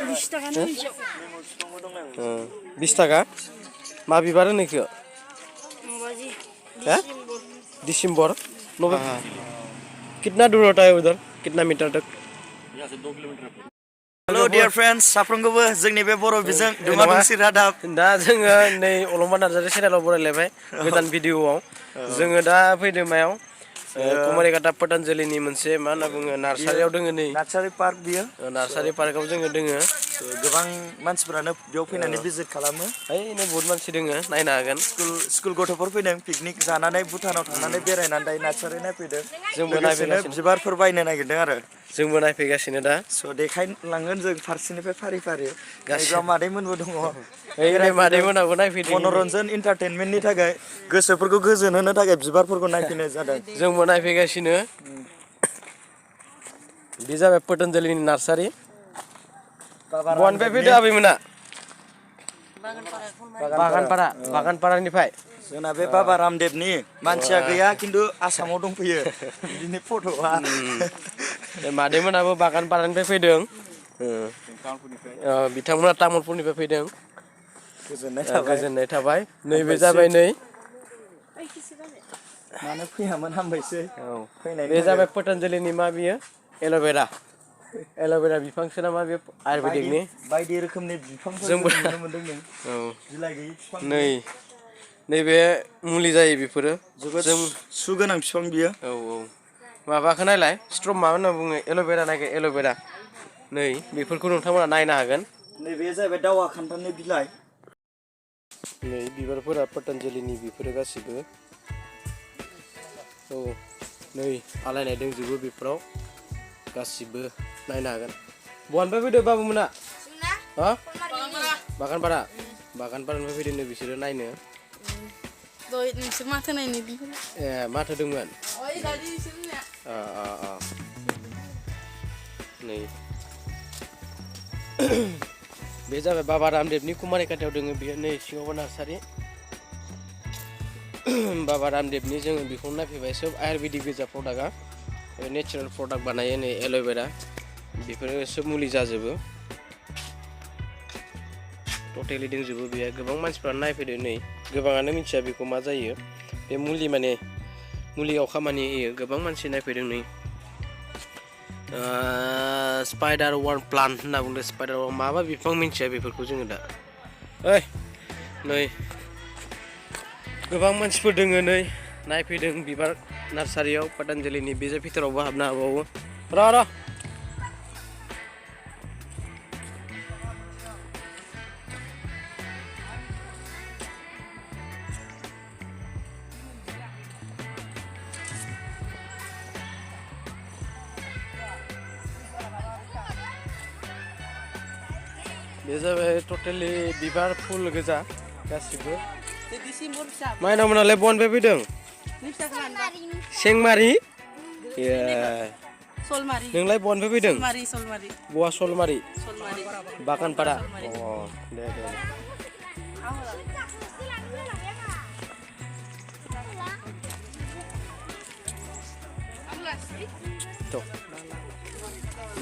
20 टाका मा बिबार होनो इखो दिसंबर नवंबर कितना दूर होता है उधर कितना मीटर तक यहाँ से 2 किलोमीटर हेलो डियर फ्रेंड्स साफ्रोमखौबो जोंनि बे बर' बिजों दुमा दुमसि रादाब दा जोङो नै अलंबार नार्जारि चेनेलाव बरायलायबाय गोदान भिडिअआव जोङो दा फैदों मायाव कुमारिकाटा पतंजलिनि मोनसे मा होनना बुङो नार्सारियाव दोङो नै नार्सारि पार्क बियो नार्सारि पार्कआव जोङो दोङो गोबां मानसिफोरानो बेयाव फैनानै भिजिट खालामो ओइनो बहुत मानसि दोङो नायनो हागोन स्कुल गथ'फोर फैदों पिकनिक जानानै भुटानाव थांनानै बेरायनानै दायो नार्सारि नायफैदों जोंबो लोगोसेनो बिबारफोर बायनो नागिरदों आरो जोंबो नायफैगासिनो दा स' देखायलांगोन जों फारसेनिफ्राय फारि फारि गासिबो मादैमोनबो दङ ओइ मादैमोनाबो नायफैदों मनरन्जन एन्टारटेनमेन्टनि थाखाय गोसोफोरखौ गोजोन होनो थाखाय बिबारफोरखौ नायफैनाय जादों जोंबो नायफैगासिनो बे जाबाय पतंजलिनि नार्सारि बहानिफ्राय फैदो आबैमोना बागानपारानिफ्राय जोंना बे बाबा रामदेबनि मानसिया गैया खिन्थु आसामाव दंफैयो बिदिनो फट'आ मादैमोनाबो बागानपारानिफ्राय फैदों बिथांमोना तामुलपुरनिफ्राय फैदों गोजोननाय थाबाय नैबे जाबाय नै मानो फैयामोन हामबायसै बे जाबाय पतंजलिनि मा बियो एल'भेरा बिफांसो नामा बे आयुर्वेदिकनि बायदि रोखोमनि बिफांफोर नुनो मोन्दों जों बिलाइ गैयि बिफां नैबे मुलि जायो बेफोरो जोबोद सुगोनां बिफां बियो माबाखौ नायलाय स्ट्रम मा होनना बुङो एल'भेरा नायगोन एल'भेरा नै बेफोरखौ नोंथांमोना नायनो हागोन नैबे जाहैबाय दावा खान्थालनि बिलाइ नै बिबारफोरा पतंजलिनि बेफोरो गासिबो नै आलायनाय दंजोबो बेफोराव गासिबो नायनो हागोन बहानिफ्राय फैदो बाबुमोना बागानपारानिफ्राय फैदों बिसोरो नायनो माथो नायनो ए माथो दंमोन नै बे जाबाय बाबा रामदेबनि कुमारिकाटायाव दोङो बेयो नै सिङावबो नार्सारि बाबा रामदेबनि जोङो बेखौ नायफैबाय सोब आयुर्वेदिक गोजा प्रडाक्टआ नेचारेल प्रडाक्ट बानायो नै एल'भेरा बेफोरो सोब मुलि जाजोबो टटेलि दंजोबो बेयो गोबां मानसिफ्रानो नायफैदों नै गोबाङानो मिथिया बेखौ मा जायो बे मुलि माने मुलियाव खामानि होयो गोबां मानसि नायफैदों नै स्पाइडार वान प्लान्ट होनना बुंदों स्पाइडार वान माबा बिफां मिथिया बेफोरखौ जोङो दा नै गोबां मानसिफोर दोङो नै नायफैदों बिबार नार्सारियाव पतंजलिनि बे भितरावबो हाबनो हाबावो र' बे जाबाय टटेलि बिबार फुल गोजा गासिबो माइनावमोनालाय बहानिफ्राय फैदों सेंमारि नोंलाय बहानिफ्राय फैदों बहा सलमारि बागानपारा दे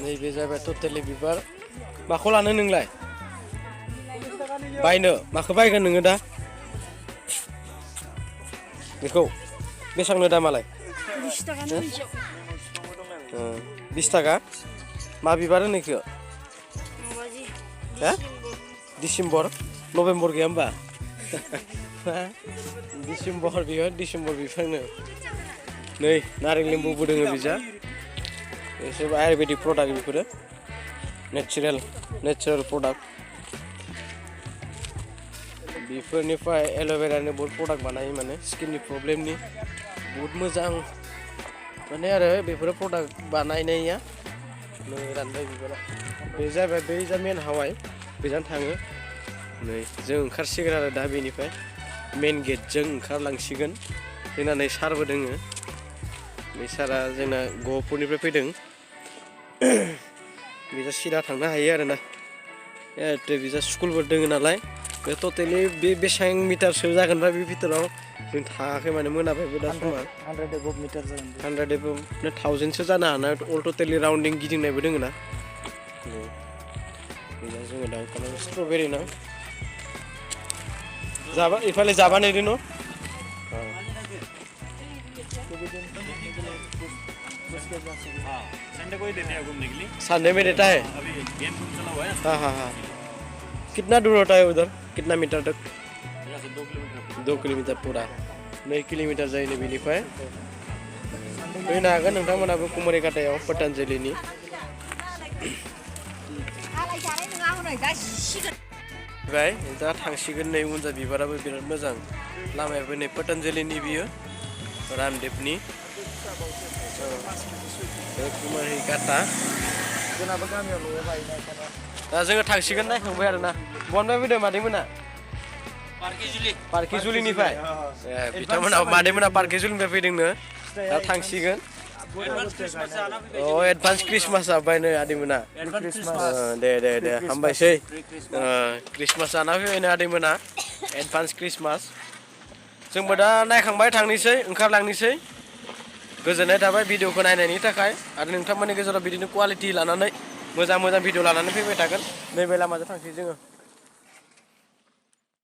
नैबे जाबाय टटेलि बिबार माखौ लानो नोंलाय बायनो माखौ बायगोन नोङो दा बेखौ बेसेबांनो दामालाय 20 टाका मा बिबार होनो इखो दिसेम्बर नभेम्बर गैया होमबा दिसेम्बर बिफांनो नै नारें लेम्बुबो दोङो बिजा एसे आयुर्वेदिक प्रडाक्ट बेफोरो नेचारेल प्रडाक्ट बेफोरनिफ्राय एल'भेरानि बहुत प्रडाक्ट बानायो माने स्किननि प्रब्लेमनि बहुत मोजां माने आरो बेफोरो प्रडाक्ट बानायनाया नै रानबाय बिबारा बे जाबाय बै जा मेन हावाय बेजों थाङो नै जों ओंखारसिगोन आरो दा बेनिफ्राय मेन गेटजों ओंखारलांसिगोन जोंना नै सारबो दोङो बे सारा जोंना गहपुरनिफ्राय फैदों बिजा सिदा थांनो हायो आरोना बिजा स्कुलबो दोङो नालाय बे टटेलि बे बेसेबां मिटारसो जागोनबा बे भितराव जों थाङाखै माने मोनाबायबो दा समा 100 एबभ मिटार जागोन 100 एबभ 1000सो जानो हानाय अल टटेलि राउन्डिं गिदिंनायबो दोङो ना जोङो दा स्ट्रबेरि ना जाबा इफाले जाबा नहीं दिनो संडे को ही देते हैं घूमने के लिए संडे में देता है अभी गेम चला हुआ है हाँ हाँ हाँ कितना दूर होता है उधर कितना मीटर तक यहाँ से 2 किलोमीटर 2 किलोमीटर पूरा 2 किलोमीटर जायो नै बेनिफ्राय फैनो हागोन नोंथांमोनाबो कुमारिकाटायाव पतंजलिनि ओमफ्राय दा थांसिगोन नै उनजा बिबाराबो बिराद मोजां लामायाबो नै पतंजलिनि बियो रामदेवनि कुमारिकाटा जोंनाबो गामियाव न'आव गायनाय खाना दा जोङो थांसिगोन नायखांबाय आरोना बनबाय फैदों मादैमोना पार्किजुलिनिफ्राय बिथांमोना मादैमोना पार्किजुलिनिफ्राय फैदोंनो दा थांसिगोन एडभान्स क्रिसमास जाबाय नै आदैमोना दे दे दे हामबायसै क्रिसमास जाना फैबायनो आदैमोना एडभान्स क्रिसमास जोंबो दा नायखांबाय थांनोसै ओंखारलांनोसै गोजोननाय थाबाय भिडिअखौ नायनायनि थाखाय आरो नोंथांमोननि गेजेराव बिदिनो क्वालिटि लानानै मोजां मोजां भिडिअ लानानै फैबाय थागोन नैबे लामाजों थांसै जोङो